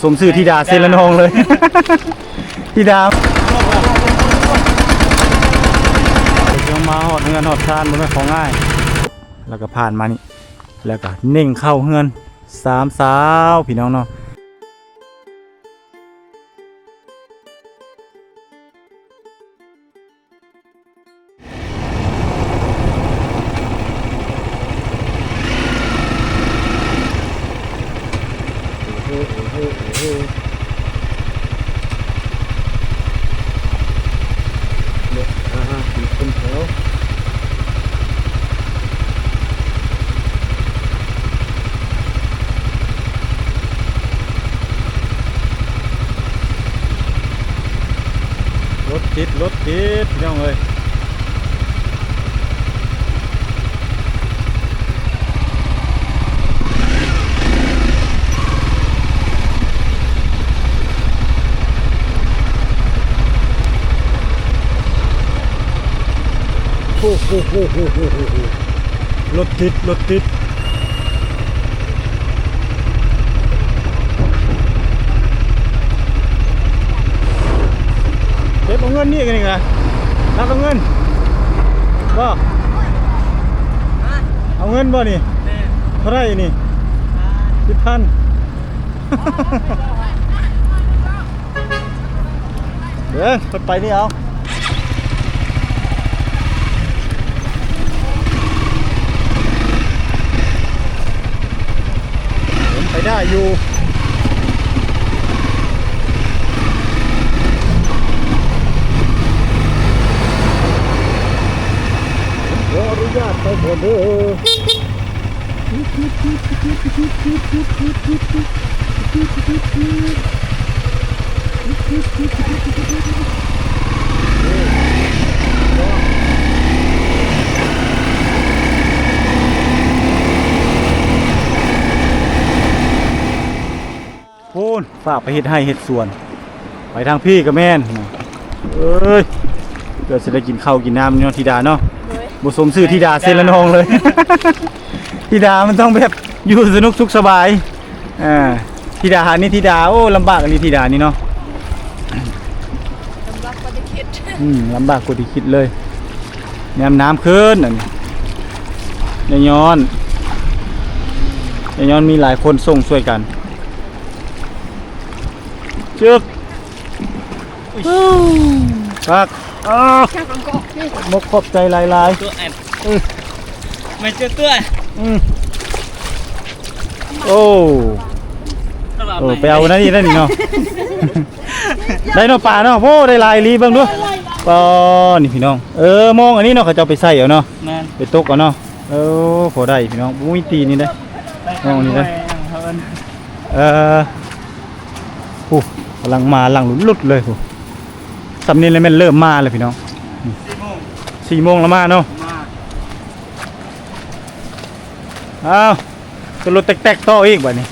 ສົມຊື່ທິດາເຊລະນອງເລີຍ ທິດາ. ເຮົາມາຮອດເຮືອນຮອດຊານບໍ່ແມ່ນຂອງງ່າຍ ແລ້ວກໍຜ່ານມານີ້ ແລ້ວກໍເໜັ່ງເຂົ້າເຮືອນສາມສາວ ພີ່ນ້ອງເນາະ. ລົດຕິດ ລົດຕິດ ພີ່ນ້ອງເອີຍ. ໂອ້ໂຫ ໂອ້ໂຫ ໂອ້ໂຫ ໂອ້ໂຫ ລົດຕິດ ລົດຕິດ. ເກັບເອົາເງິນນີ້ກັນນີ້ກະ ລັກເອົາເງິນບໍ່? ເອົາເງິນບໍ່ນີ້? ເທົ່າໃດນີ້? ສິບພັນ. ເອີ ເພິ່ນໄປນີ້ເອົາ ເປັນໄປໄດ້ຢູ່ ຂໍອະນຸຍາດໄປກ່ອນເດີ. ພຸ້ນ ຟ້າວໄປເຮັດໄຮ່ເຮັດສວນ ໄປທາງພີ້ກໍແມ່ນ. ເອີຍ ເພື່ອຊິໄດ້ກິນເຂົ້າກິນນ້ຳເນາະທິດາເນາະ. ໂດຍ ບໍ່ສົມຊື່ທິດາເຊລະນອງເລີຍ ທິດາມັນຕ້ອງແບບຢູ່ສະໜຸກສຸກສະບາຍ. ອ່າ ທິດາຫານີ້ທິດາ ໂອ້ ລຳບາກອີ່ຫຼີທິດານີ້ເນາະ ລຳບາກກວ່າທີ່ຄິດ. ອືມ ລຳບາກກວ່າທີ່ຄິດເລີຍ ຍາມນ້ຳຂຶ້ນ ອັນນີ້ ຍ້ອນ ຍ້ອນມີຫຼາຍຄົນສົ່ງຊ່ວຍກັນ. ຈຶກ ປັກ ອ້າ ຂອບອົກຂອບໃຈຫຼາຍໆ. ຕົວແອບ ອື ແມ່ນເຈົ້າຕົວ ອື ໂອ້ ເອີ ໄປເອົານັ້ນນີ້ ນັ້ນນີ້ເນາະ ໄດ້ເນາະປາເນາະ. ໂອ້ ໄດ້ຫຼາຍອີ່ຫຼີ ເບິ່ງດູ ປາ ນີ້ພີ່ນ້ອງ. ເອີ ມອງອັນນີ້ເນາະ ເຂົາເຈົ້າໄປໃສ່ເອົາເນາະ ແມ່ນ ໄປຕົກເອົາເນາະ. ເອີ ພໍໄດ້ພີ່ນ້ອງ ບໍ່ມີຕີນນີ້ເດ້ ມອງນີ້ເດ້. ເອີ ຜູ້ ກຳລັງມາຫຼັງຫຼຸດໆເລີຍຜູ້ ສ່ຳນີ້ແຫຼະແມ່ນເລີ່ມມາແລ້ວພີ່ນ້ອງ. ສີ່ໂມງ ສີ່ໂມງແລ້ວມາເນາະ ມາ ອ້າວ ຂຶ້ນລົດແຕັກໆຕໍ່ອີກບາດນີ້.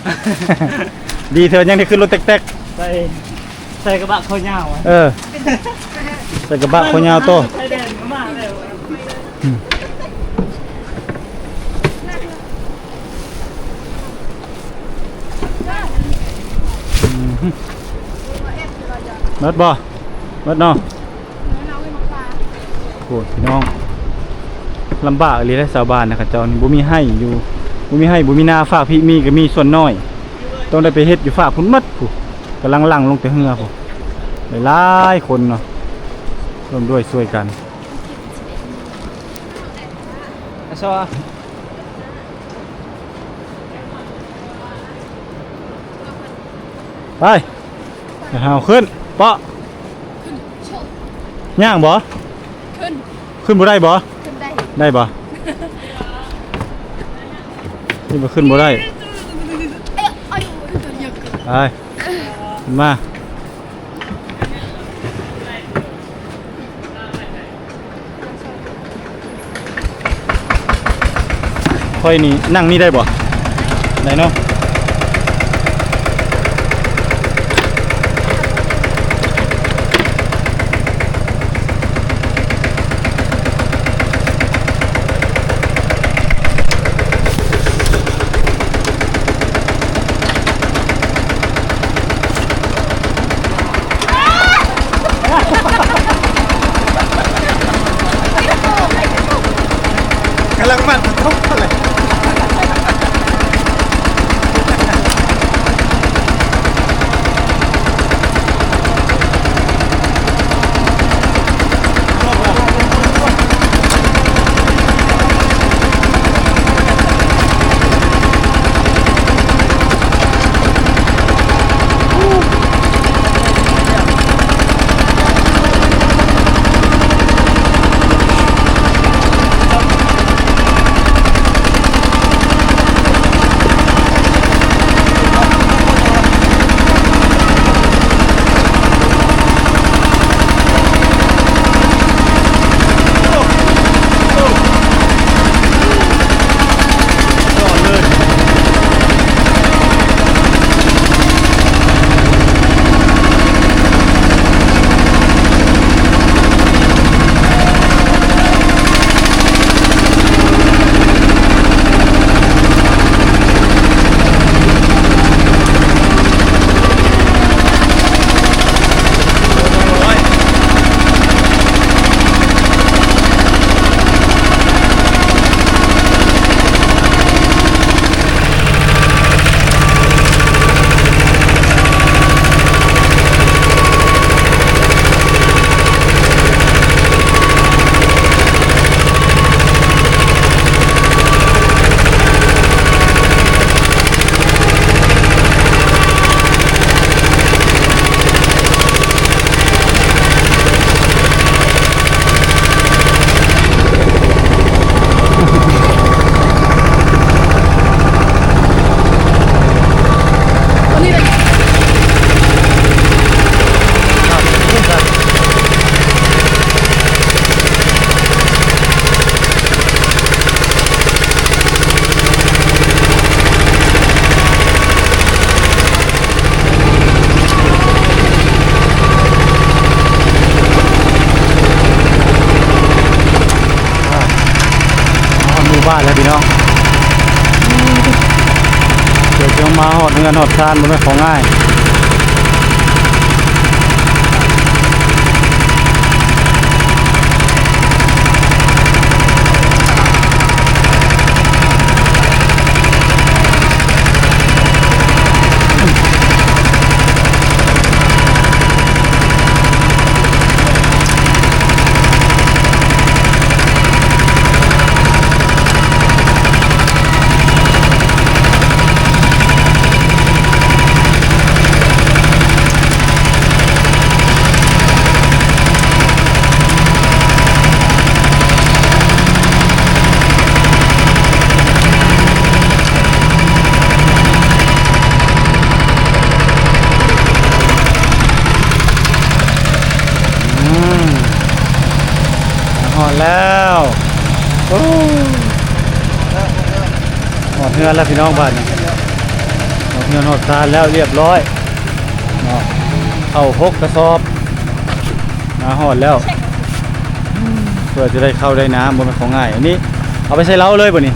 ດີເທື່ອຍັງໄດ້ຂຶ້ນລົດແຕັກໆ ໃສ່ ໃສ່ກະບະຄໍຍາວ ເອີ ໃສ່ກະບະຄໍຍາວຕໍ່ ອືມ ອືມ ໝົດບໍ່? ໝົດເນາະ. ໂອ້ຍ ພີ່ນ້ອງ ລຳບາກອີ່ຫຼີເດ້ ຊາວບ້ານນະ ເຂົາເຈົ້ານີ້ບໍ່ມີໄຮ່ຢູ່ ບໍ່ມີໄຮ່ ບໍ່ມີນາ. ຟາກພີ້ມີກໍມີສ່ວນນ້ອຍ ຕ້ອງໄດ້ໄປເຮັດຢູ່ຟາກພຸ້ນໝົດພຸ້ນ ກຳລັງຫຼັ່ງລົງແຕ່ເຮືອພຸ້ນ ຫຼາຍໆຄົນເນາະ ຮ່ວມດ້ວຍຊ່ວຍກັນ. ໄປ ເຮົາຂຶ້ນເປາະ ຍ່າງບໍ່? ຂຶ້ນ ຂຶ້ນບໍ່ໄດ້ບໍ່? ຂຶ້ນໄດ້ ໄດ້ບໍ່? ນີ້ບໍ່ຂຶ້ນບໍ່ໄດ້ ໄປ ຂຶ້ນມາ. ຂ້ອຍນີ້ນັ່ງນີ້ໄດ້ບໍ່? ໄດ້ເນາະ. ໂ ມາຮອດເຮືອນຮອດຊານບໍ່ແມ່ນຂອງງ່າຍ. ອືມ ຮອດແລ້ວ. ໂອ້ ຮອດເຮືອນແລ້ວພີ່ນ້ອງ ບາດນີ້ ຮອດເຮືອນຮອດຊານແລ້ວ ລຽບຮ້ອຍເນາະ. ເຂົ້າຫົກກະສອບ ມາຮອດແລ້ວ. ເພື່ອຈະໄດ້ເຂົ້າໄດ້ນ້ຳ ບໍ່ແມ່ນຂອງງ່າຍ. ອັນນີ້ເອົາໄປໃສ່ເລົາເລີຍບໍ່ນີ້?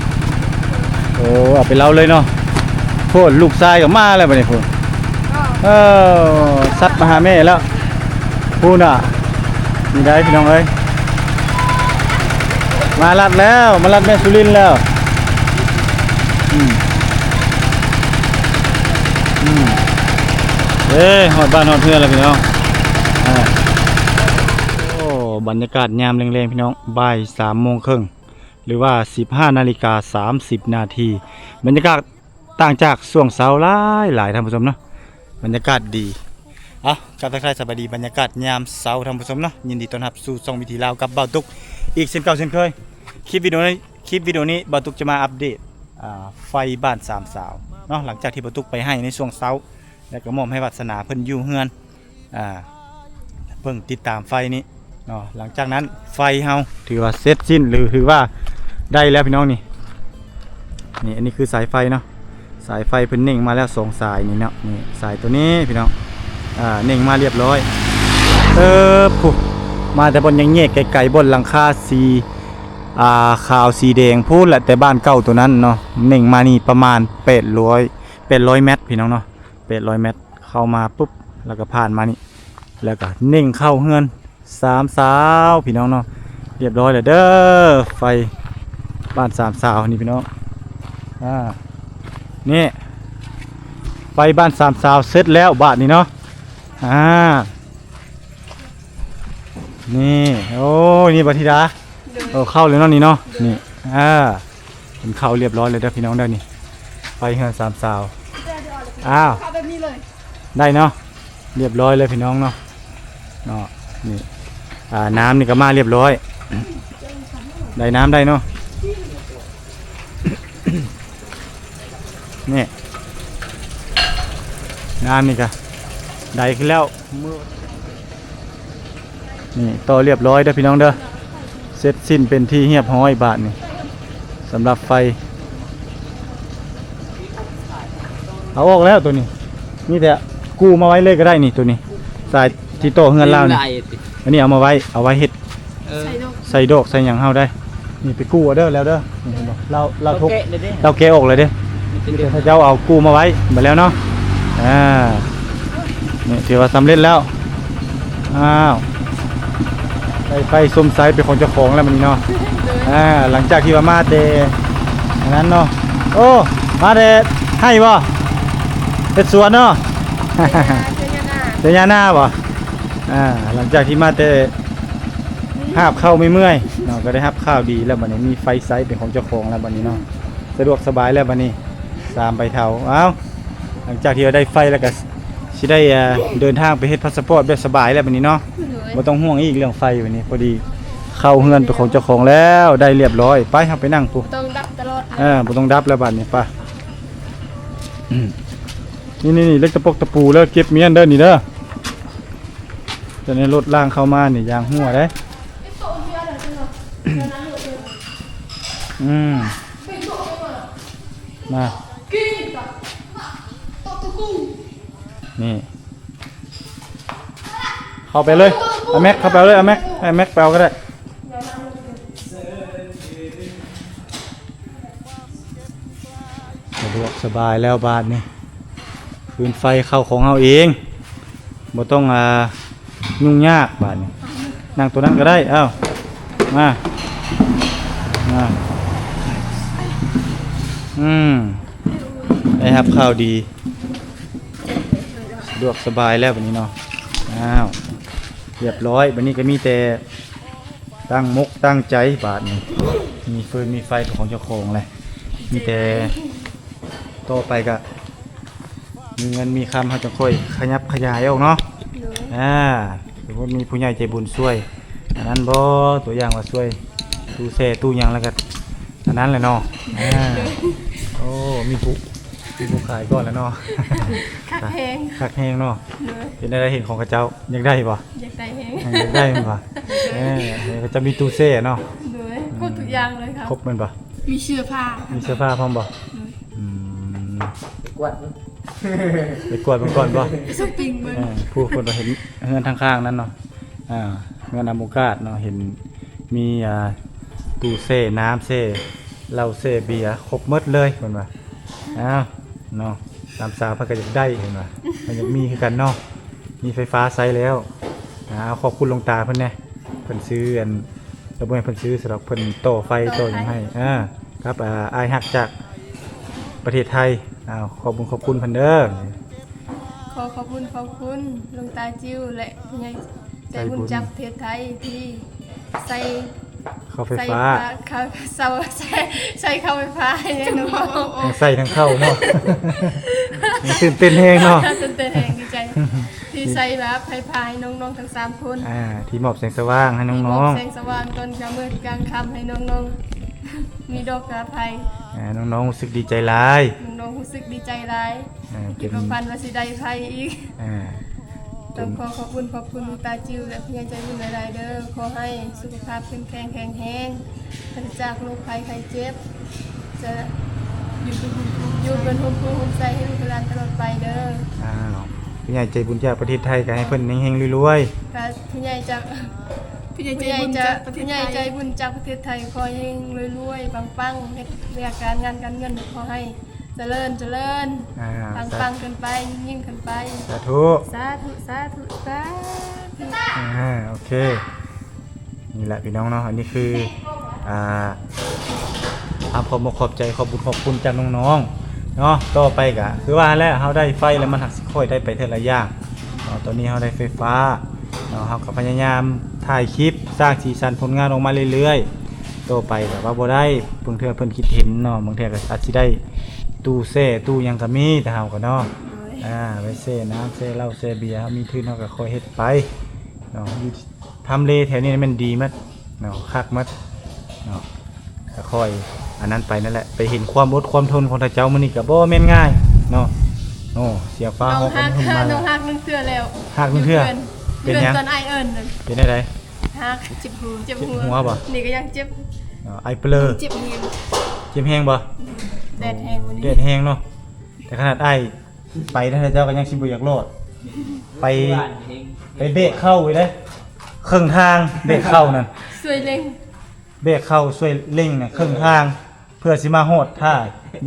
ໂອ້ ເອົາໄປເລົາເລີຍເນາະ. ໂພດ ລູກຊາຍກໍມາແລ້ວບັດນີ້ພຸ້ນ. ເອີ ສັດມາຫາແມ່ແລ້ວພຸ້ນນະ. ນີ້ໄດ໋ພີ່ນ້ອງເອີຍ ມາລັດແລ້ວ ມາລັດແມ່ສຸລິນແລ້ວ. ອືມ ອືມ ເອີ ຮອດບ້ານຮອດເຮືອນແລ້ວພີ່ນ້ອງ. ອ່າ ໂອ້ ບັນຍາກາດຍາມແລງໆ ພີ່ນ້ອງ ບ່າຍສາມໂມງເຄິ່ງ ຫຼືວ່າສິບຫ້ານາລິກາສາມສິບນາທີ. ບັນຍາກາດຕ່າງຈາກຊ່ວງເຊົ້າຫຼາຍໆ ທ່ານຜູ້ຊົມເນາະ ບັນຍາກາດດີ. ເອົາ ກັບທັກທາຍສະບາຍດີ ບັນຍາກາດຍາມເຊົ້າ ທ່ານຜູ້ຊົມເນາະ. ຍິນດີຕ້ອນຮັບສູ່ຊ່ອງວິຖີລາວກັບບ່າວຕຸກອີກເຊັ່ນເກົ່າເຊັ່ນເຄີຍ. ຄລິບວິດີໂອນີ້ ຄລິບວິດີໂອນີ້ບ່າວຕຸກຈະມາອັບເດດ ອ່າ ໄຟບ້ານສາມສາວເນາະ ຫຼັງຈາກທີ່ບ່າວຕຸກໄປໄຮ່ໃນຊ່ວງເຊົ້າ ແລ້ວກໍມອບໃຫ້ວັດສະໜາເພິ່ນຢູ່ເຮືອນ ອ່າ ເບິ່ງຕິດຕາມໄຟນີ້ເນາະ. ຫຼັງຈາກນັ້ນໄຟເຮົາຖືວ່າເສັດສິ້ນ ຫຼື ຖືວ່າໄດ້ແລ້ວພີ່ນ້ອງ. ນີ້ ນີ້ ອັນນີ້ຄືສາຍໄຟເນາະ ສາຍໄຟເພິ່ນເໜັ່ງມາແລ້ວສອງສາຍນີ້ເນາະ. ນີ້ສາຍໂຕນີ້ພີ່ນ້ອງ ອ່າ ເໜັ່ງມາລຽບຮ້ອຍ. ເອີ ພຸ້ນ ມາແຕ່ບ່ອນແຍກໆ ໄກໆ ບ່ອນຫຼັງຄາສີ ອ່າ ຂາວສີແດງພຸ້ນແຫຼະ ແຕ່ບ້ານເກົ່າໂຕນັ້ນເນາະ ເໜັ່ງມານີ້ປະມານແປດຮ້ອຍ ແປດຮ້ອຍແມັດພີ່ນ້ອງເນາະ. ແປດຮ້ອຍແມັດ ເຂົ້າມາປຸບ ແລ້ວກໍຜ່ານມານີ້ ແລ້ວກໍເໜັ່ງເຂົ້າເຮືອນສາມສາວພີ່ນ້ອງເນາະ. ລຽບຮ້ອຍແລ້ວເດີ ໄຟບ້ານສາມສາວນີ້ພີ່ນ້ອງ. ອ່າ ນີ້ ໄຟບ້ານສາມສາວເສັດແລ້ວບາດນີ້ເນາະ. ອ່າ ນີ້ ໂອ້ ນີ້ບໍ່ທິດາ. ໂດຍ ເອີ ເຂົ້າແລ້ວເນາະນີ້ເນາະ. ນີ້ ອ່າ ເປັນເຂົ້າລຽບຮ້ອຍແລ້ວເດີພີ່ນ້ອງເດີ. ນີ້ ໄຟເຮືອນສາມສາວ. ອ້າວ ເຂົ້າແບບນີ້ເລີຍ ໄດ້ເນາະ ລຽບຮ້ອຍເລີຍພີ່ນ້ອງເນາະ. ເນາະ ນີ້ ອ່າ ນ້ຳນີ້ກໍມາລຽບຮ້ອຍ ໄດ້ນ້ຳໄດ້ເນາະ. ນີ້ ນ້ຳນີ້ກໍໄດ້ຂຶ້ນແລ້ວ. ນີ້ ຕໍ່ລຽບຮ້ອຍເດີພີ່ນ້ອງເດີ ເສັດສິ້ນເປັນທີ່ຮຽບຮ້ອຍບາດນີ້. ສຳລັບໄຟ ເອົາອອກແລ້ວໂຕນີ້ ມີແຕ່ກູ້ມາໄວ້ເລີຍກໍໄດ້ນີ້. ໂຕນີ້ ສາຍທີ່ຕໍ່ເຮືອນລາວນີ້ ອັນນີ້ເອົາມາໄວ້ ເອົາໄວ້ເຮັດ ເອີ ໃສ່ດອກ ໃສ່ດອກໃສ່ຫຍັງເຮົາໄດ້. ນີ້ໄປກູ້ເອົາເດີ ແລ້ວເດີ. ນີ້ເຫັນບໍ່ ລາວ ລາວ ເຂົາ ທົກ ແກະເລີຍເດ້ ລາວແກະອອກເລີຍເດ້. ມີແຕ່ເດີ ມີແຕ່ເຂົາເຈົ້າເອົາກູ້ມາໄວ້ ບັດແລ້ວເນາະ. ອ່າ ນີ້ຖືວ່າສຳເລັດແລ້ວ. ອ້າວ ໄດ້ໄຟຊົມໄຊເປັນຂອງເຈົ້າຂອງແລ້ວບັດນີ້ເນາະ. ອ່າ ຫຼັງຈາກທີ່ວ່າມາແຕ່ອັນນັ້ນເນາະ. ໂອ້ ມາແຕ່ໄຮ່ບໍ່ ເຮັດສວນເນາະ ເຮັດຫຍ້ານາ ເຮັດຫຍ້ານາບໍ່. ອ່າ ຫຼັງຈາກທີ່ມາແຕ່ ຫາບເຂົ້າເມື່ອຍໆເນາະ ກໍໄດ້ຮັບຂ່າວດີແລ້ວບັດນີ້ ມີໄຟໃຊ້ເປັນຂອງເຈົ້າຂອງແລ້ວບັດນີ້ເນາະ. ສະດວກສະບາຍແລ້ວບັດນີ້ ສາມໃບເທົາ. ເອົ້າ ຫຼັງຈາກທີ່ວ່າໄດ້ໄຟແລ້ວກໍຊິໄດ້ ເອີ ເດີນທາງໄປເຮັດພາສະປອດແບບສະບາຍແລ້ວບັດນີ້ເນາະ. ໂດຍ ບໍ່ຕ້ອງຫ່ວງອີກເລື່ອງໄຟບັດນີ້. ພໍດີເຂົ້າເຮືອນເປັນຂອງເຈົ້າຂອງແລ້ວ ໄດ້ລຽບຮ້ອຍ. ໄປ ເຮົາໄປນັ່ງພຸ້ນ ບໍ່ຕ້ອງດັບຕະຫຼອດ. ເອີ ບໍ່ຕ້ອງດັບແລ້ວບັດນີ້. ໄປ ອືມ ນີ້ໆໆ ເຫຼັກຕະປົກຕະປູເດີ ເກັບມ້ຽນເດີນີ້ເດີ. ຈະໃນລົດລ່າງເຂົ້າມານີ້ ຢາງຮົ່ວເດ້. ອືມ ມາ ນີ້ ເຂົ້າໄປເລີຍ. ອາແມັກ ເຂົ້າໄປເອົາເລີຍ. ອາແມັກ ອາແມັກໄປເອົາກໍໄດ້. ສະດວກສະບາຍແລ້ວບາດນີ້. ຟືນໄຟເຂົ້າຂອງເຮົາເອງ ບໍ່ຕ້ອງ ອ່າ ຫຍຸ້ງຍາກບາດນີ້. ນັ່ງໂຕນັ້ນກໍໄດ້. ເອົ້າ ມາ ມາ. ອືມ ໄດ້ຮັບຂ່າວດີ ສະດວກສະບາຍແລ້ວບາດນີ້ເນາະ. ອ້າວ ຮຽບຮ້ອຍ ບາດນີ້ກໍມີແຕ່ຕັ້ງມົກຕັ້ງໃຈບາດນີ້. ມີຟືນມີໄຟເປັນຂອງເຈົ້າຂອງແຫຼະ ມີແຕ່ຕໍ່ໄປກໍ ມີເງິນມີຄຳ ເຮົາຈະຄ່ອຍຂະຫຍັບຂະຫຍາຍອອກເນາະ. ໂດຍ ອ່າ ສົມມຸດມີຜູ້ໃຫຍ່ໃຈບຸນຊ່ວຍ ອັນນັ້ນບໍ່ ຕົວຢ່າງວ່າຊ່ວຍຕູ້ແຊ່ຕູ້ຫຍັງ ແລ້ວກໍອັນນັ້ນແຫຼະເນາະ. ອ່າ ໂອ້ ມີຜູ້ ມີຜູ້ຂາຍກ່ອນແລ້ວເນາະ. ຄັກແຮງ ຄັກແຮງເນາະ. ໂດຍ ເປັນແນວໃດ ເຫັນຂອງເຂົາເຈົ້າ ຢາກໄດ້ບໍ່? ຢາກໄດ້ແຮງ ຢາກໄດ້ແມ່ນບໍ່? ເອີ ເຂົາເຈົ້າມີຕູ້ແຊ່ເນາະ. ໂດຍ ຄົບທຸກຢ່າງເລີຍ ຄົບແມ່ນບໍ່? ມີເສື້ອຜ້າ ມີເສື້ອຜ້າພ້ອມບໍ່? ໂດຍ ອືມ ໄປກວດ ໄປກວດເບິ່ງກ່ອນບໍ່? ໄປຊັອບປິງເບິ່ງ. ເອີ ຜູ້ເພິ່ນວ່າເຫັນເຮືອນທາງຂ້າງນັ້ນເນາະ ອ່າ ເຮືອນອາໂມກາດເນາະ ເຫັນມີ ອ່າ ຕູ້ແຊ່ນ້ຳ ແຊ່ເຫຼົ້າ ແຊ່ເບຍ ຄົບໝົດເລີຍເພິ່ນວ່າ. ອ້າວ ເນາະ ຕາມສາວເພິ່ນກໍຢາກໄດ້ເພິ່ນວ່າ ເພິ່ນຢາກມີຄືກັນເນາະ ມີໄຟຟ້າໃຊ້ແລ້ວ. ອ່າ ຂອບຄຸນຫຼວງຕາເພິ່ນແດ່ ເພິ່ນຊື້ອັນ ແລ້ວບໍ່ແມ່ນເພິ່ນຊື້ຊະດອກ ເພິ່ນຕໍ່ໄຟຕໍ່ຫຍັງໃຫ້ ອ່າ ກັບ ອ່າ ອ້າຍຮັກຈາກປະເທດໄທ. ອ້າວ ຂອບບຸນຂອບຄຸນເພິ່ນເດີ. ຂໍຂອບບຸນຂອບຄຸນຫຼວງຕາຈິ້ວ ແລະ ຜູ້ໃຫຍ່ໃຈບຸນຈາກປະເທດໄທທີ່ໃສ່ເຂົ້າໄຟຟ້າ ໃສ່ເຂົ້າ ເຂົ້າ ໃສ່ ໃສ່ເຂົ້າໄຟຟ້າໃຫ້ນ້ອງໆ. ທັງໃສ່ທັງເຂົ້າເນາະ ຕື່ນເຕັ້ນແຮງເນາະ ຕື່ນເຕັ້ນແຮງ ດີໃຈ ທີ່ໃສ່ແບບໄຟຟ້າໃຫ້ນ້ອງໆທັງສາມຄົນ. ອ່າ ທີ່ມອບແສງສະຫວ່າງໃຫ້ນ້ອງໆ ທີ່ມອບແສງສະຫວ່າງຕອນກາງມື້ກາງຄ່ຳໃຫ້ນ້ອງໆ ມີດອກກາໄຟ. ອ່າ ນ້ອງໆຮູ້ສຶກດີໃຈຫຼາຍ ນ້ອງໆຮູ້ສຶກດີໃຈຫຼາຍ. ອ່າ ຄິດບໍ່ຝັນວ່າຊິໄດ້ໄຟອີກ. ອ່າ ຕ້ອງຂໍຂອບຄຸນ ຂອບຄຸນຫຼວງຕາຈິ້ວ ແລະ ຜູ້ໃຫຍ່ໃຈບຸນຫຼາຍໆເດີ. ຂໍໃຫ້ສຸຂະພາບເຂັ້ມແຂງແຂງແຮງ ປາສະຈາກໂລກໄພໄຂ້ເຈັບ ຈະຢູ່ເປັນຮົ່ມ ຢູ່ເປັນຮົ່ມໂພຮົ່ມໄຊໃຫ້ລູກໃຫ້ຫຼານຕະຫຼອດໄປເດີ. ອ້າວ ຜູ້ໃຫຍ່ໃຈບຸນຈາກປະເທດໄທ ກໍໃຫ້ເພິ່ນເຮັງໆລວຍໆ. ກໍຜູ້ໃຫຍ່ຈາກ ຜູ້ໃຫຍ່ໃຈບຸນຈາກປະເທດໄທ ຜູ້ໃຫຍ່ໃຈບຸນຈາກປະເທດໄທ ຂໍໃຫ້ເຮັງໆລວຍໆ ປັງໆ ເຮັດວຽກການງານການເງິນ ຂໍໃຫ້ ຈະເລີນ ຈະເລີນ ອ່າ ປັງໆຂຶ້ນໄປ ຍິ່ງໆຂຶ້ນໄປ. ສາທຸ ສາທຸ ສາທຸ ສາທຸ. ອ່າ ໂອເຄ ນີ້ແຫຼະພີ່ນ້ອງເນາະ ອັນນີ້ຄື ອ່າ ຄວາມຂອບອົກຂອບໃຈ ຂອບບຸນຂອບຄຸນຈາກນ້ອງໆເນາະ. ຕໍ່ໄປກະຄືວ່າແຫຼະ ເຮົາໄດ້ໄຟແລ້ວ ມັນຫາກຊິຄ່ອຍໄດ້ໄປເທື່ອລະຢ່າງເນາະ. ຕອນນີ້ເຮົາໄດ້ໄຟຟ້າເນາະ ເຮົາກໍພະຍາຍາມຖ່າຍຄລິບ ສ້າງສີສັນຜົນງານອອກມາເລື້ອຍໆ. ຕໍ່ໄປກໍວ່າບໍ່ໄດ້ ບາງເທື່ອເພິ່ນຄິດເຫັນເນາະ ບາງເທື່ອກໍອາດຊິໄດ້ຕູ້ແຊ່ຕູ້ຫຍັງກໍມີ ແຕ່ເຮົາກໍເນາະ ໂດຍ ອ່າ ໄວ້ແຊ່ນ້ຳ ແຊ່ເຫຼົ້າ ແຊ່ເບຍ ເຮົາມີທຶນເຮົາກໍຄ່ອຍເຮັດໄປເນາະ. ຢູ່ທຳເລແຖວນີ້ແມ່ນດີໝົດເນາະ ຄັກໝົດເນາະ ກໍຄ່ອຍອັນນັ້ນໄປນັ້ນແຫຼະ. ໄປເຫັນຄວາມອົດຄວາມທົນຂອງເຂົາເຈົ້າມື້ນີ້ກໍບໍ່ແມ່ນງ່າຍເນາະ. ໂອ້ ເສຍຟ້າຮ້ອງ ຮ້ອງຮັກ ຮ້ອງຮັກໜຶ່ງເທື່ອແລ້ວ ຮັກໜຶ່ງເທື່ອ. ເປັນຫຍັງ? ຕອນອ້າຍເອີ້ນ ເປັນຈັ່ງໃດ? ຮັກ ເຈັບຫົວ ເຈັບຫົວ ເຈັບຫົວບໍ່? ນີ້ກໍຍັງເຈັບ ເອີ ໄອເປີ ເຈັບແຮງ ເຈັບແຮງບໍ່? ແດດແຮງມື້ນີ້ ແດດແຮງເນາະ. ແຕ່ຂະໜາດອ້າຍໄປແລ້ວ ເຈົ້າກໍຍັງຊິບໍ່ຢາກລອດ ໄປ ໄປເບກເຂົ້າໄປເດ້ ເຄິ່ງທາງເບກເຂົ້ານັ້ນ ຊ່ວຍເລັ່ງ ເບກເຂົ້າຊ່ວຍເລັ່ງນະ ເຄິ່ງທາງ ເພື່ອຊິມາຮອດທ່າ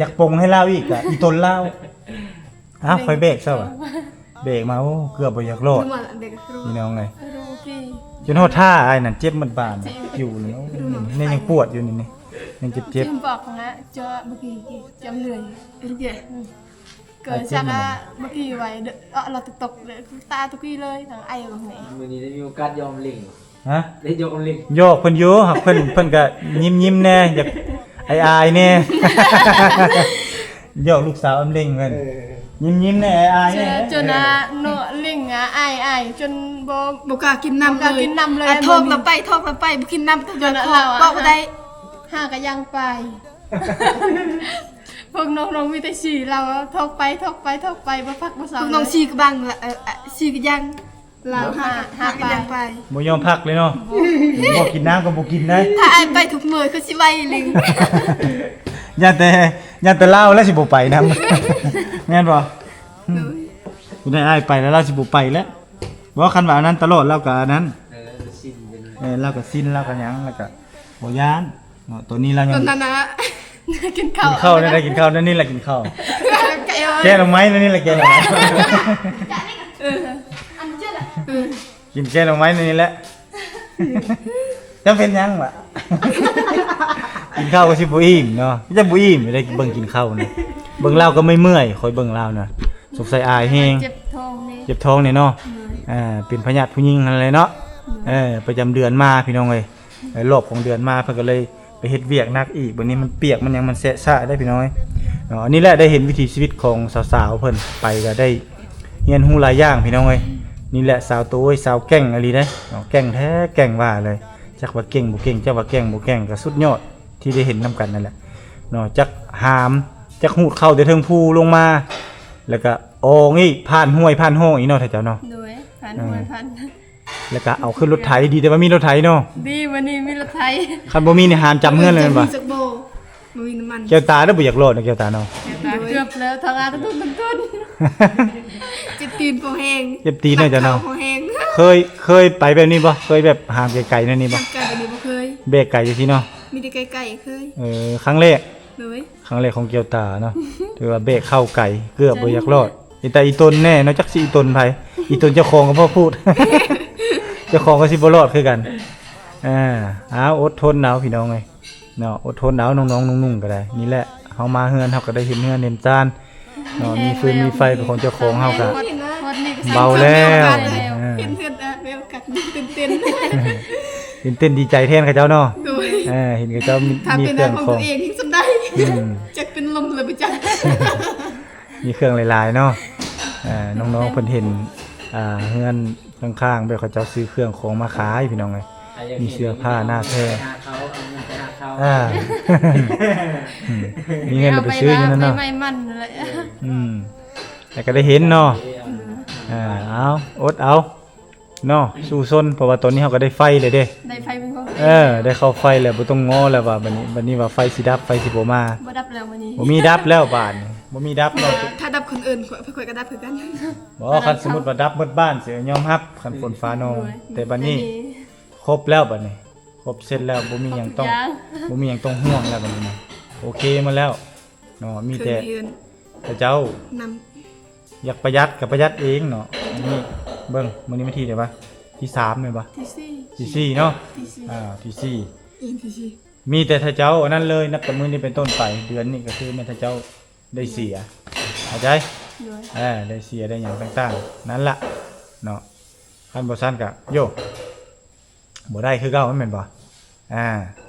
ຢາກປົງໃຫ້ລາວອີກ ກະອີຕົນລາວ. ອ້າວ ຂ້ອຍເບກຊະຫວາ ເບກມາ ໂອ້ ເກືອບບໍ່ຢາກລອດ ພີ່ນ້ອງເອີຍ. ຈົນຮອດທ່າອ້າຍນັ້ນເຈັບໝົດບາດ ເຈັບຢູ່ເລີຍ. ນີ້ຍັງປວດຢູ່ນີ້ ນີ້ຍັງເຈັບໆ. ບອກນະ ຈະບໍ່ກີ້ຈຳເລີຍ ເກີດຈາກບໍ່ກີ້ໄວ້ ເອາະ ລະຕົກໆ ຕາຕົກເລີຍ ທັງໄອທັງແມ່. ມື້ນີ້ໄດ້ມີໂອກາດຢອມເລັ່ງ ຮະ? ໄດ້ຢອກເລັ່ງ ຢອກເພິ່ນຢູ່ ຫາກເພິ່ນ ເພິ່ນກະຍິ້ມໆແດ່ ຢາກອາຍໆແດ່ ຢອກລູກສາວອຳເລັ່ງເພິ່ນ ເອີ ຍິ້ມໆແດ່ ອາຍໆແດ່. ຈົນ ຈົນ ອາ ເນາະ ເລັ່ງ ອາ ອາຍໆ ຈົນບໍ່ ບໍ່ກ້າກິນນ້ຳ ບໍ່ກ້າກິນນ້ຳເລີຍ. ອາ ທອກລະໄປ ທອກລະໄປ ບໍ່ກິນນ້ຳ ຈະເວົ້າບໍ່ໄດ້ ຫາກະຍັງໄປ. ພວກນ້ອງໆມີແຕ່ສີລາວ ທອກໄປ ທອກໄປ ທອກໄປ ບໍ່ພັກບໍ່ເຊົາ. ພວກນ້ອງສີກະບັງ ເອີ ສີກະຍັງ ລາວຫາ ຫາກະຍັງໄປ ບໍ່ຍອມພັກເລີຍເນາະ. ບໍ່ ບໍ່ກິນນ້ຳກໍບໍ່ກິນໄດ້ ຖ້າອ້າຍໄປທຸກມື້ຄືຊິໄວເລີຍ. ຢ້ານແຕ່ ຢ້ານແຕ່ລາວແລ້ວຊິບໍ່ໄປນຳ ແມ່ນບໍ່? ໂດຍ ຊິໄດ້ອ້າຍໄປແລ້ວ ລາວຊິບໍ່ໄປແລ້ວ. ບໍ່ ຄັນວ່າອັນນັ້ນຕະຫຼອດ ລາວກໍອັນນັ້ນ ເອີ ຊິນ ເອີ ລາວກໍຊິນ ລາວກໍຫຍັງ ລາວກໍບໍ່ຢ້ານເນາະ. ຕອນນີ້ລາວຍັງ ຕອນນັ້ນນະ ກິນເຂົ້າ ກິນເຂົ້າ ໄດ້ກິນເຂົ້າ ນັ້ນນີ້ລະກິນເຂົ້າ ໄກ່ ແກງໜໍ່ໄມ້ແນວນີ້ແຫຼະ ແກງໜໍ່ໄມ້ ເອີ ອັນເຈົ້າລະ ເອີ ກິນແກງໜໍ່ໄມ້ແນວນີ້ແຫຼະ. ເຈົ້າເປັນຫຍັງວະ? ກິນເຂົ້າກໍຊິບໍ່ອີ່ມເນາະ ຈະບໍ່ອີ່ມໄດ້ເບິ່ງກິນເຂົ້ານີ້. ເບິ່ງລາວກໍເມື່ອຍໆ ຂ້ອຍເບິ່ງລາວນະ ສົງໄສອາຍແຮງ ເຈັບທ້ອງນີ້ ເຈັບທ້ອງນີ້ເນາະ. ເອີ ອ່າ ເປັນພະຍາດຜູ້ຍິງຫັ້ນແຫຼະເນາະ. ເອີ ປະຈຳເດືອນມາພີ່ນ້ອງເອີຍ ໃນຮອບຂອງເດືອນມາ ເພິ່ນກໍເລີຍໄປເຮັດວຽກໜັກອີກ. ບັດນີ້ມັນປຽກມັນຫຍັງ ມັນແສະຊະໄດ້ພີ່ນ້ອງເອີຍເນາະ. ອັນນີ້ແຫຼະໄດ້ເຫັນວິຖີຊີວິດຂອງສາວໆເພິ່ນ ໄປກໍໄດ້ຮຽນຮູ້ຫຼາຍຢ່າງພີ່ນ້ອງເອີຍ. ນີ້ແຫຼະສາວໂຕຍ ສາວແກ່ງອີ່ຫຼີເດ້ເນາະ ແກ່ງແທ້ແກ່ງວ່າເລີຍ. ຈັກວ່າເກັ່ງບໍ່ເກັ່ງ ຈັກວ່າແກ່ງບໍ່ແກ່ງ ກໍສຸດຍອດທີ່ໄດ້ເຫັນນຳກັນນັ້ນແຫຼະເນາະ. ຈັກຫາມ ຈັກຮູດເຂົ້າແຕ່ເທິງພູລົງມາ ແລ້ວກໍອອງອີກ ຜ່ານຫ້ວຍຜ່ານຮ່ອງອີກເນາະ ທ່ານເຈົ້າເນາະ. ໂດຍ ຜ່ານຫ້ວຍ ເອີ ຜ່ານ ແລ້ວກໍເອົາຂຶ້ນລົດໄຖ. ດີແຕ່ວ່າມີລົດໄຖເນາະ. ດີ ມື້ນີ້ມີລົດໄຖ. ຄັນບໍ່ມີນີ້ຫາມຈຳເຮືອນເລີຍແມ່ນບໍ່? ບໍ່ມີນ້ຳມັນ. ແກ້ວຕາເດີ ບໍ່ຢາກລອດນະ ແກ້ວຕາເນາະ. ແກ້ວຕາເກືອບແລ້ວ ທຳງານທຸນໆ ເຈັບຕີນພໍແຮງ ເຈັບຕີນເນາະເຈົ້າເນາະ. ເຄີຍ ເຄີຍໄປແບບນີ້ບໍ່? ເຄີຍແບບຫາມໄກໆແນວນີ້ບໍ່? ຫາມໄກແບບນີ້ບໍ່ເຄີຍ. ແບກໄກຈັ່ງຊີ້ເນາະ. ມີແຕ່ໄກໆເຄີຍ. ເອີ ຄັ້ງແລກ. ໂດຍ ຄັ້ງແລກຂອງແກ້ວຕາເນາະ. ຖືວ່າແບກເຂົ້າໄກ ເກືອບບໍ່ຢາກລອດ. ເປັນຕາອີ່ຕົນແນ່ເນາະ ຈັກຊິອີ່ຕົນໃຜ ອີ່ຕົນເຈົ້າຂອງກໍພໍພູດ ເຈົ້າຂອງກໍຊິບໍ່ລອດຄືກັນ. ອ່າ ເອົາ ອົດທົນເອົາພີ່ນ້ອງເອີຍເນາະ ອົດທົນເອົາ ນ້ອງໆ ໜຸ່ງໆ ກໍໄດ້. ນີ້ແຫຼະ ເຮົາມາເຮືອນ ເຮົາກໍໄດ້ເຫັນເຮືອນເຫັນຊານເນາະ ມີຟືນມີໄຟເປັນຂອງເຈົ້າຂອງ ເຮົາກໍເບົາແລ້ວ. ເອີ ເຫັນເຮືອນ ເອີ ແບບກັນ ຕື່ນເຕັ້ນ ຕື່ນເຕັ້ນດີໃຈແທນເຂົາເຈົ້າເນາະ. ໂດຍ ເອີ ເຫັນເຂົາເຈົ້າມີ ຖ້າ ມີເຄື່ອງຂອງ ເປັນເຮືອນຂອງຕົວເອງນີ້ສ່ຳໃດ ອືມ ຈັກເປັນລົມແລ້ວບໍ່ຈັກ. ມີເຄື່ອງຫຼາຍໆເນາະ. ເອີ ນ້ອງໆເພິ່ນເຫັນ ອ່າ ເຮືອນຂ້າງໆ ແບບເຂົາເຈົ້າຊື້ເຄື່ອງຂອງມາຂາຍພີ່ນ້ອງເອີຍ. ມີເສື້ອຜ້າໜ້າແພ ໄປຫາເຂົາ ເອົາເງິນໄປຫາເຂົາ. ອ່າ ອືມ ມີເງິນແລ້ວໄປຊື້ຢູ່ນັ້ນເນາະ. ໄປໄມ້ມັນນັ້ນແຫຼະ. ອືມ ແລ້ວກໍໄດ້ເຫັນເນາະ. ເອີ ເອົາ ອົດເອົາ ເນາະ ສູ້ຊົນ ເພາະວ່າຕອນນີ້ເຮົາກໍໄດ້ໄຟແລ້ວເດ້. ໄດ້ໄຟເປັນຂອງຕົວເອງ ເອີ ໄດ້ເຂົ້າໄຟແລ້ວ ບໍ່ຕ້ອງງໍແລ້ວວ່າ ບັດນີ້ ບັດນີ້ວ່າໄຟຊິດັບ ໄຟຊິບໍ່ມາ. ບໍ່ດັບແລ້ວມື້ນີ້ ບໍ່ມີດັບແລ້ວບາດນີ້ ບໍ່ມີດັບແລ້ວ. ຖ້າດັບຄົນອື່ນ ຂ້ອຍ ຂ້ອຍກໍດັບຄືກັນ. ບໍ່ ຄັນສົມມຸດວ່າດັບໝົດບ້ານຊິຍອມຮັບ ຄັນຝົນຟ້ານອງ. ໂດຍ ແຕ່ບັດນີ້ ແຕ່ນີ້ ຄົບແລ້ວ ບັດນີ້ຄົບເສັດແລ້ວ ບໍ່ມີຫຍັງຕ້ອງ ບໍ່ມີຫຍັງຕ້ອງຫ່ວງແລ້ວ ບັດນີ້ນະ ໂອເຄໝົດແລ້ວເນາະ. ມີແຕ່ ເຂົາເຈົ້ານຳ ຢາກປະຢັດກໍປະຢັດເອງເນາະ. ອັນນີ້ເບິ່ງ ມື້ນີ້ວັນທີໃດວະ? ທີສາມແມ່ນບໍ່? ທີສີ່ ທີສີ່ເນາະ. ທີສີ່ ອ່າ ທີສີ່ ອີ່ ທີສີ່ ມີແຕ່ຖ້າເຈົ້າອັນນັ້ນເລີຍ ນັບແຕ່ມື້ນີ້ເປັນຕົ້ນໄປ ເດືອນນີ້ກໍຄືແມ່ນຖ້າເຈົ້າໄດ້ເສຍ ເຂົ້າໃຈ? ໂດຍ ເອີ ໄດ້ເສຍໄດ້ຫຍັງຕ່າງໆ ນັ້ນລະເນາະ. ຄັນບໍ່ຊັ້ນກໍ ໂຢ ບໍ່ໄດ້ຄືເກົ່າ ແມ່ນບໍ່? ອ່າ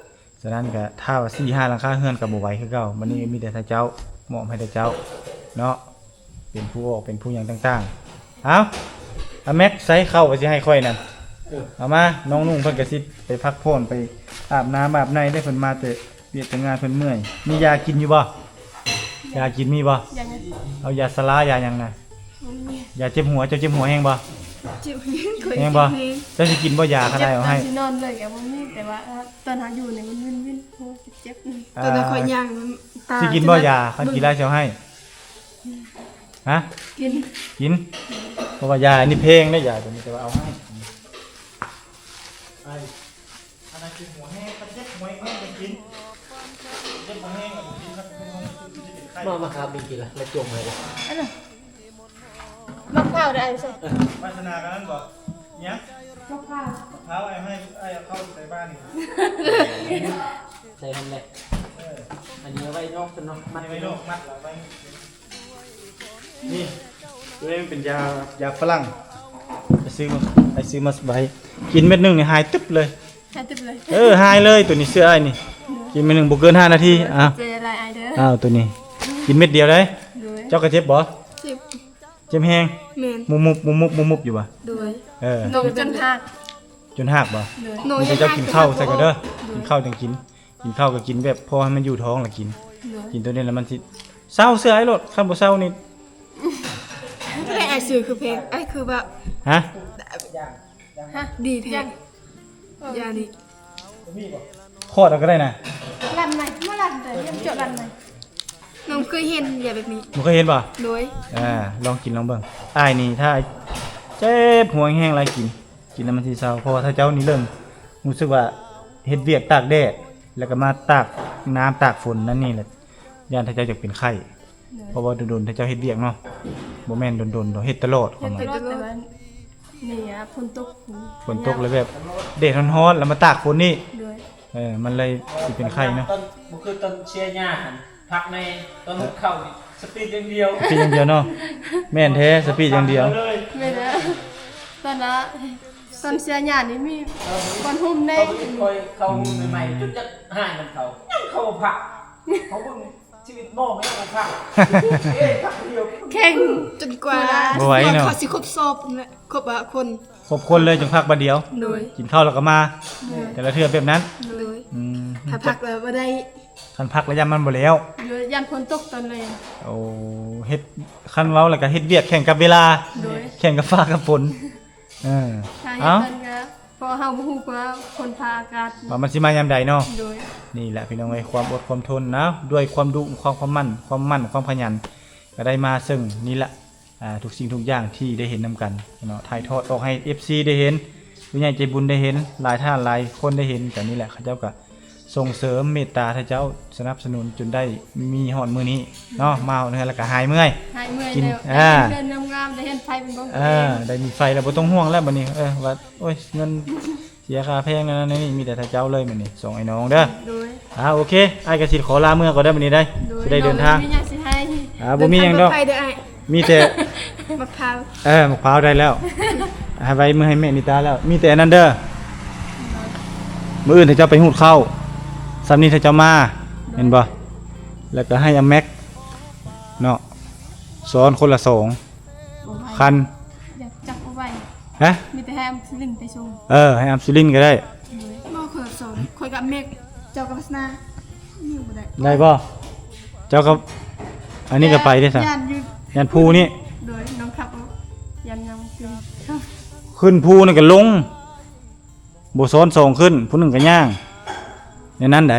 ສະນັ້ນກໍຖ້າວ່າສີ່ຫ້າຫຼັງຄາເຮືອນກໍບໍ່ໄຫວຄືເກົ່າ. ບັດນີ້ມີແຕ່ຖ້າເຈົ້າ ມອບໃຫ້ແຕ່ເຈົ້າເນາະ ເປັນຜູ້ອອກ ເປັນຜູ້ຫຍັງຕ່າງໆ. ເອົາ ອາແມັກ ໃສ່ເຂົ້າວ່າຊິໃຫ້ຂ້ອຍນັ້ນ. ເອີ ເອົາມາ ນ້ອງນຸ່ງເພິ່ນກໍຊິໄປພັກຜ່ອນ ໄປອາບນ້ຳອາບໃນເດ້ ເພິ່ນມາແຕ່ວຽກແຕ່ງານ ເພິ່ນເມື່ອຍ. ມີຢາກິນຢູ່ບໍ່? ຢາກິນມີບໍ່? ຢາຫຍັງ? ເອົາຢາຊາລາ ຢາຫຍັງນະ? ບໍ່ມີ. ຢາເຈັບຫົວ ເຈົ້າເຈັບຫົວແຮງບໍ່? ເຈັບແຮງ ແຮງບໍ່? ເຈັບແຮງ. ເຈົ້າຊິກິນບໍ່ຢາ ຄັນອ້າຍເອົາໃຫ້? ຕອນຊິນອນເລີຍກໍບໍ່ມີ ແຕ່ວ່າ ເອີ ຕອນເຮົາຢູ່ນີ້ມັນວິນໆ ຫົວເຈັບໆ. ຕອນນັ້ນຂ້ອຍຍ່າງ ຕາ ຊິກິນບໍ່ຢາ? ຄັນກິນຫຼາຍຊິເອົາໃຫ້. ຮະ? ກິນ ກິນ ເພາະວ່າຢາອັນນີ້ແພງເດ້ ຢາຕົວນີ້ ແຕ່ວ່າເອົາໃຫ້. ອັນນັ້ນຄືຫົວແຮງ ຄັນເຈັບຫົວແຮງກໍກິນ ເຈັບຫົວແຮງກໍກິນ ຄັນເປັນຫົວແຮງຄືຊິເປັນໄຂ້. ມາ ມາຄາບກິນລະ ແລ້ວຈົງໃຫ້ລະ. ອັນນັ້ນ ໝາກພ້າວໄດ້ ເອີ ວາສະໜາກັນນັ້ນບໍ່? ຫຍັງ? ໝາກພ້າວ ໝາກພ້າວ ອ້າຍໃຫ້ ອ້າຍເອົາເຂົ້າໃສ່ບ້ານນີ້ ໃສ່ຫັ້ນແຫຼະ. ເອີ ອັນນີ້ເອົາໄວ້ນອກຊັ້ນເນາະ ມັດໄວ້ນອກ ມັດລະໄວ້. ນີ້ ຕົວນີ້ມັນເປັນຢາ ຢາຝຣັ່ງ ໄປຊື້ມາ ໄປຊື້ມາໄວ້ ກິນເມັດໜຶ່ງນີ້ຫາຍຕຶບເລີຍ. ຫາຍຕຶບເລີຍ. ເອີ ຫາຍເລີຍ ຕົວນີ້ເຊື່ອອ້າຍນີ້ ກິນເມັດໜຶ່ງບໍ່ເກີນຫ້ານາທີ. ເອີ ເອົາ ໃຈລາຍອ້າຍເດີ ເອົາ ຕົວນີ້ກິນເມັດດຽວໄດ໋. ໂດຍ ເຈົ້າກໍເຈັບບໍ່? ເຈັບ ເຈັບແຮງ. ແມ່ນ ມຸບໆ ມຸບໆ ມຸບໆ ຢູ່ບໍ່? ໂດຍ ເອີ ໂດຍ ຈົນຫັກ ຈົນຫັກບໍ່? ໂດຍ ມີແຕ່ເຈົ້າກິນເຂົ້າໃສ່ກ່ອນເດີ ໂດຍ ກິນເຂົ້າຈັ່ງກິນ. ກິນເຂົ້າກໍກິນແບບພໍໃຫ້ມັນຢູ່ທ້ອງລະກິນ. ໂດຍ ກິນຕົວນີ້ລະມັນຊິເຊົາ ເຊື່ອອ້າຍໂລດ ຄັນບໍ່ເຊົານີ້. ແຕ່ອ້າຍຊື້ຄືແພງ ອ້າຍຄືວ່າ ຮະ? ຮະ? ດີແທ້ ຢາດີ ຂອດເອົາກໍໄດ້ນະ. ລັນໃນ ບໍ່ລັນ ແຕ່ຍັງເຈາະລັນໃນ. ນ້ອງເຄີຍເຫັນຢາແບບນີ້ ບໍ່ເຄີຍເຫັນບໍ່? ໂດຍ ອ່າ ລອງກິນລອງເບິ່ງ. ອ້າຍນີ້ຖ້າເຈັບຫົວແຮງຫຼາຍກິນ ກິນແລ້ວມັນຊິເຊົາ ເພາະວ່າຖ້າເຈົ້ານີ້ເລີ່ມຮູ້ສຶກວ່າເຮັດວຽກຕາກແດດ ແລ້ວກໍມາຕາກນ້ຳຕາກຝົນນັ້ນນີ້ແຫຼະ ຢ້ານຖ້າເຈົ້າຢາກເປັນໄຂ້. ໂດຍ ເພາະວ່າດົນໆ ເຈົ້າເຮັດວຽກເນາະ. ບໍ່ແມ່ນດົນໆ ດອກ ເຮັດຕະຫຼອດ. ເຮັດຕະຫຼອດ ແຕ່ວ່ານີ້ອະ ຝົນຕົກ ຝົນຕົກແລ້ວແບບແດດຮ້ອນໆ ແລ້ວມາຕາກຝົນນີ້. ໂດຍ ເອີ ມັນເລີຍຊິເປັນໄຂ້ເນາະ. ຕອນ ບໍ່ຄືຕອນເສຍຫຍ້າຫັ້ນ ພັກແດ່ ຕອນຫຸດເຂົ້ານີ້ສະປີດຢ່າງດຽວ ສະປີດຢ່າງດຽວເນາະ. ແມ່ນແທ້ ສະປີດຢ່າງດຽວ. ແມ່ນແລ້ວ ຕອນລະ ຕອນເສຍຫຍ້ານີ້ມີບ່ອນຫຸ້ມແດ່. ຂ້ອຍເຂົ້າຫຸ້ມໃໝ່ໆ ຈົນຢາກຫາຍນຳເຂົາ ຍັງເຂົ້າບໍ່ພັກ. ເຂົາເບິ່ງຊີວິດບໍ່ແມ່ນບໍ່ພັກ ເອີ ພັກດຽວ ແຂ່ງຈົນກວ່າ ບໍ່ໄຫວເນາະ. ເຂົາຊິຄົບສອບນັ້ນແຫຼະ ຄົບ ຄົບຄົນເລີຍຈຶ່ງພັກບາດດຽວ. ໂດຍ ກິນເຂົ້າແລ້ວກໍມາ. ໂດຍ ແຕ່ລະເທື່ອແບບນັ້ນ. ໂດຍ ອືມ ຖ້າພັກແລ້ວບໍ່ໄດ້ ຄັນພັກລະຢ້ານມັນບໍ່ແລ້ວ. ໂດຍ ຢ້ານຝົນຕົກຕອນແລງ. ໂອ້ ເຮັດ ຄັນເວົ້າແລ້ວກໍເຮັດວຽກແຂ່ງກັບເວລາ. ໂດຍ ແຂ່ງກັບຟ້າກັບຝົນ. ເອີ ຖ້າເຮັດ ເອົ້າ ມັນກໍ ເພາະເຮົາບໍ່ຮູ້ວ່າຝົນຟ້າອາກາດວ່າມັນຊິມາຍາມໃດເນາະ. ໂດຍ ນີ້ແຫຼະພີ່ນ້ອງເອີຍ ຄວາມອົດຄວາມທົນນະ ດ້ວຍຄວາມດຸ ຄວາມ ຄວາມໝັ້ນ ຄວາມໝັ້ນ ຄວາມຂະຫຍັນ ກໍໄດ້ມາເຊິ່ງນີ້ແຫຼະ ອ່າ ທຸກສິ່ງທຸກຢ່າງທີ່ໄດ້ເຫັນນຳກັນເນາະ ຖ່າຍທອດອອກໃຫ້ເອັຟຊີໄດ້ເຫັນ ຜູ້ໃຫຍ່ໃຈບຸນໄດ້ເຫັນ ຫຼາຍທ່ານຫຼາຍຄົນໄດ້ເຫັນກັນນີ້ແຫຼະ ເຂົາເຈົ້າກໍສົ່ງເສີມເມດຕາ ໃຫ້ເຈົ້າສະໜັບສະໜູນຈົນໄດ້ມີຮອດມື້ນີ້ເນາະ. ມາຮອດເຮືອນແລ້ວກໍຫາຍເມື່ອຍ ຫາຍເມື່ອຍ ກິນ ແລ້ວ ອ່າ ເຮືອນງາມໆ ໄດ້ເຮືອນໄຟເປັນຂອງຕົວເອງ. ອ່າ ໄດ້ມີໄຟແລ້ວ ບໍ່ຕ້ອງຫ່ວງແລ້ວບັດນີ້ ເອີ ວ່າ ໂອ້ຍ ເງິນເສຍຄ່າແພງນັ້ນນີ້ ມີແຕ່ທ່ານເຈົ້າເລີຍບັດນີ້ ສອງອ້າຍນ້ອງເດີ. ໂດຍ ອ່າ ໂອເຄ ອ້າຍກໍຊິຂໍລາເມືອງກ່ອນເດີບັດນີ້ເດີ ໂດຍ ຊິໄດ້ເດີນທາງ. ນ້ອງມີຫຍັງຊິໃຫ້ ອ່າ ບໍ່ມີຫຍັງດອກ ເດີນທາງປອດໄພເດີອ້າຍ. ມີແຕ່ ໝາກພ້າວ ເອີ ໝາກພ້າວໄດ້ແລ້ວ ໃຫ້ໄວ້ມື້ໃຫ້ແມ່ນິຕາແລ້ວ. ມີແຕ່ອັນນັ້ນເດີ ໂດຍ ມື້ອື່ນຖ້າເຈົ້າໄປຫູດເຂົ້າ ສ່ຳນີ້ຖ້າເຈົ້າມາ ໂດຍ ແມ່ນບໍ່? ແລ້ວກໍໃຫ້ອາແມັກເນາະ ຊ້ອນຄົນລະສອງ ບໍ່ໄຫວ ຄັນ ຢາກຈັບບໍ່ໄຫວ. ຮະ? ມີແຕ່ໃຫ້ອຳສະລິນໄປສົ່ງ. ເອີ ໃຫ້ອຳສະລິນກໍໄດ້. ໂດຍ ບໍ່ ຂ້ອຍສອນ ຂ້ອຍກັບເມກ ເຈົ້າກັບວັດສະໜາ ຍັງບໍ່ໄດ້ ໄດ້ບໍ່? ເຈົ້າກັບອັນນີ້ກໍໄປເດ້ຊະ ຢ້ານຢູ່ ຢ້ານພູນີ້. ໂດຍ ນ້ອງຂັບ ຢ້ານຍັງຂຶ້ນ ຂຶ້ນພູນີ້ກໍລົງ ບໍ່ຊ້ອນສອງຂຶ້ນ ຜູ້ໜຶ່ງກໍຍ່າງ ແນວນັ້ນໃດ.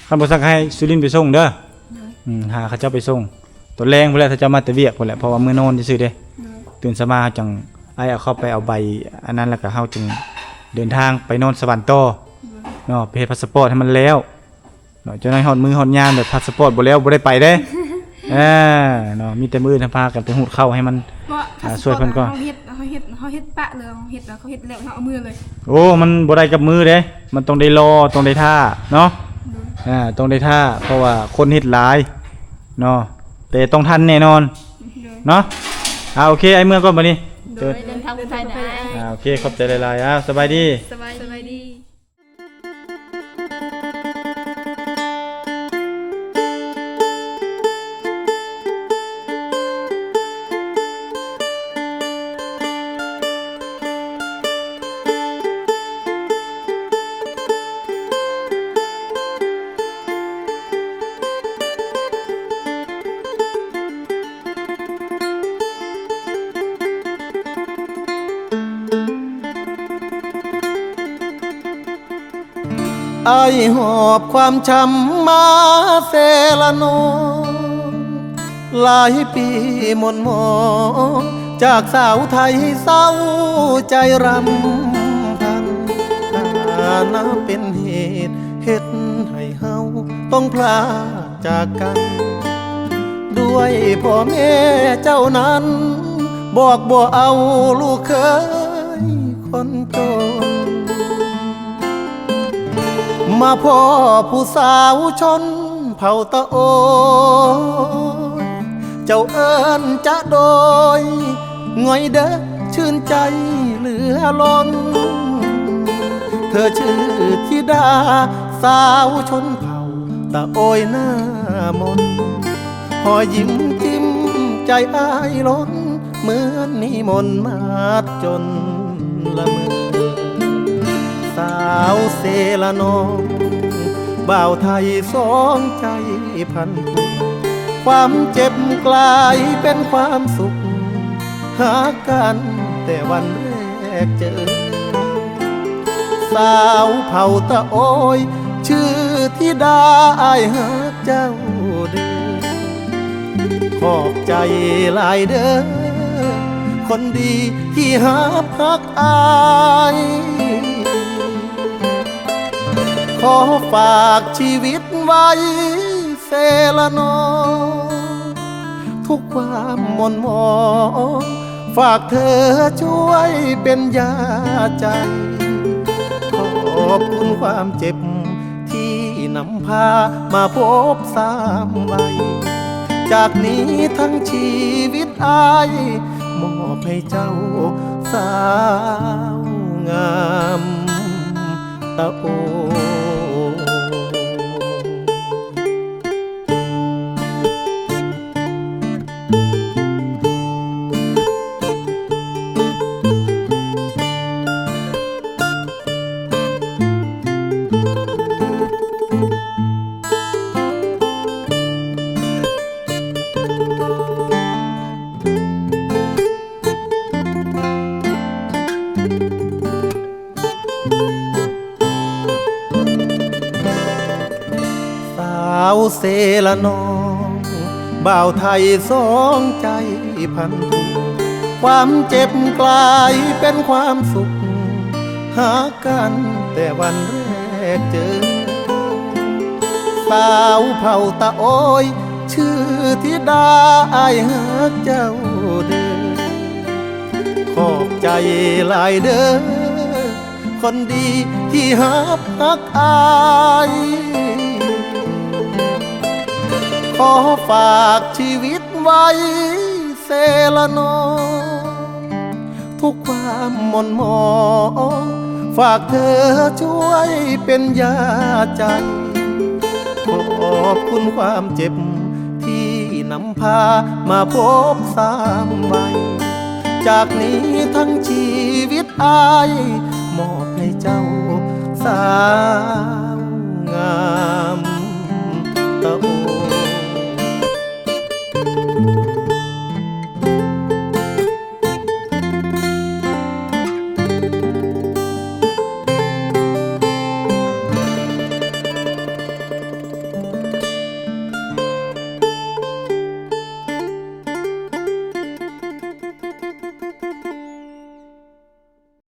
ຄັນບໍ່ຊັກໃຫ້ສຸລິນໄປສົ່ງເດີ. ໂດຍ ອືມ ຫາເຂົາເຈົ້າໄປສົ່ງຕອນແລງພຸ້ນແຫຼະ ເຂົາເຈົ້າມາແຕ່ວຽກພຸ້ນແຫຼະ ເພາະວ່າມື້ນອນຊື່ໆເດ້. ໂດຍ ຕື່ນເຊົ້າມາເຮົາຈັ່ງ ອ້າຍເອົາເຂົ້າໄປເອົາໃບອັນນັ້ນ ແລ້ວກໍເຮົາຈຶ່ງເດີນທາງໄປນອນສະຫວັນຕໍ່. ໂດຍ ເນາະ ໄປເຮັດພາສະປອດໃຫ້ມັນແລ້ວເນາະ ເຈົ້ານາຍຮອດມື້ຮອດຍາມແບບພາສະປອດບໍ່ແລ້ວບໍ່ໄດ້ໄປເດ້. ເອີ ເນາະ ມີແຕ່ມື້ອື່ນເຮົາພາກັນໄປຫູດເຂົ້າໃຫ້ມັນ ບໍ່ ພາສະປອດ ອ່າ ຊ່ວຍເພິ່ນກ່ອນ. ເຮົາເຮັດ ເຮົາເຮັດ ເຮົາເຮັດປະເລີຍ ເຮົາເຮັດແລ້ວ ເຂົາເຮັດແລ້ວ ເຮົາເອົາມືເລີຍ. ໂອ້ ມັນບໍ່ໄດ້ກັບມືເດ້ ມັນຕ້ອງໄດ້ລໍ ຕ້ອງໄດ້ຖ້າເນາະ. ໂດຍ ອ່າ ຕ້ອງໄດ້ຖ້າ ເພາະວ່າຄົນເຮັດຫຼາຍເນາະ ແຕ່ຕ້ອງທັນແນ່ນອນ. ໂດຍ ເນາະ ອ່າ ໂອເຄ ອ້າຍເມືອງກ່ອນບັດນີ້. ໂດຍ ເດີນທາງປອດໄພນະອ້າຍ. ອ່າ ໂອເຄ ຂອບໃຈຫຼາຍໆ ອ່າ ສະບາຍດີ ສະບາຍດີ ສະບາຍດີ. ອ້າຍຫອບຄວາມຊ້ຳມາເຊລະນອງ ຫຼາຍປີໝົນໝອງ ຈາກສາວໄທເສົ້າໃຈຣຳພັນ ຖານະເປັນເຫດເຮັດໃຫ້ເຮົາຕ້ອງພລາກ ຈາກກັນ ດ້ວຍພໍ່ແມ່ເຈົ້ານັ້ນ ບອກບໍ່ເອົາລູກເຂີຍຄົນຈົນ ມາພໍ້ຜູ້ສາວຊົນເຜົ່າຕະໂອຍ ເຈົ້າເອີ້ນຈະໂດຍ ງ່ອຍເດີ ຊື່ນໃຈເຫຼືອລົ້ນ ເທີຊື່ທິດາສາວຊົນເຜົ່າຕະໂອຍໜ້າມົນ ຮອຍຍິ້ມຈິ້ມໃຈອ້າຍລົ້ນ ເໝືອນນິມົນມາດຈົນລະເມີ ສາວເຊລະນອງ ບ່າວໄທສອງໃຈພັນຜູກ ຄວາມເຈັບກລາຍເປັນຄວາມສຸກ ຮັກກັນແຕ່ວັນແລກເຈີ ສາວເຜົ່າຕະໂອຍ ຊື່ທິດາ ອ້າຍຮັກເຈົ້າເດີ ຂອບໃຈຫຼາຍເດີ ຄົນດີທີ່ຮັບຮັກອ້າຍ ຂໍຝາກຊີວິດໄວ້ເຊລະນອງ ທຸກຄວາມໝົ່ນໝອງ ຝາກເທີຊ່ວຍເປັນຢາໃຈ ຂອບຄຸນຄວາມເຈັບ ທີ່ນຳພາມາພົບຊ້ຳໄວ ຈາກນີ້ທັງຊີວິດອ້າຍ ມອບໃຫ້ເຈົ້າສາວງາມຕາໂອ. ສາວເຊລະນ້ອງ ບ່າວໄທສອງໃຈພັນທຸກ ຄວາມເຈັບກາຍເປັນຄວາມສຸກ ຫາກັນແຕ່ວັນແລກເຈີ ສາວເຜົ່າຕາໂອຍ ຊື່ທິດາ ອ້າຍຮັກເຈົ້າເດີ ຂອບໃຈຫຼາຍເດີ ຄົນດີທີ່ຮັບຮັກອ້າຍ ຂໍຝາກຊີວິດໄວ້ເຊລະນ້ອງ ທຸກຄວາມໝົ່ນໝອງ ຝາກເທີຊ່ວຍເປັນຢາໃຈ ຂອບຄຸນຄວາມເຈັບ ທີ່ນຳພາມາພົບຊ້ຳໄວ ຈາກນີ້ທັງຊີວິດອ້າຍ ມອບໃຫ້ເຈົ້າສາ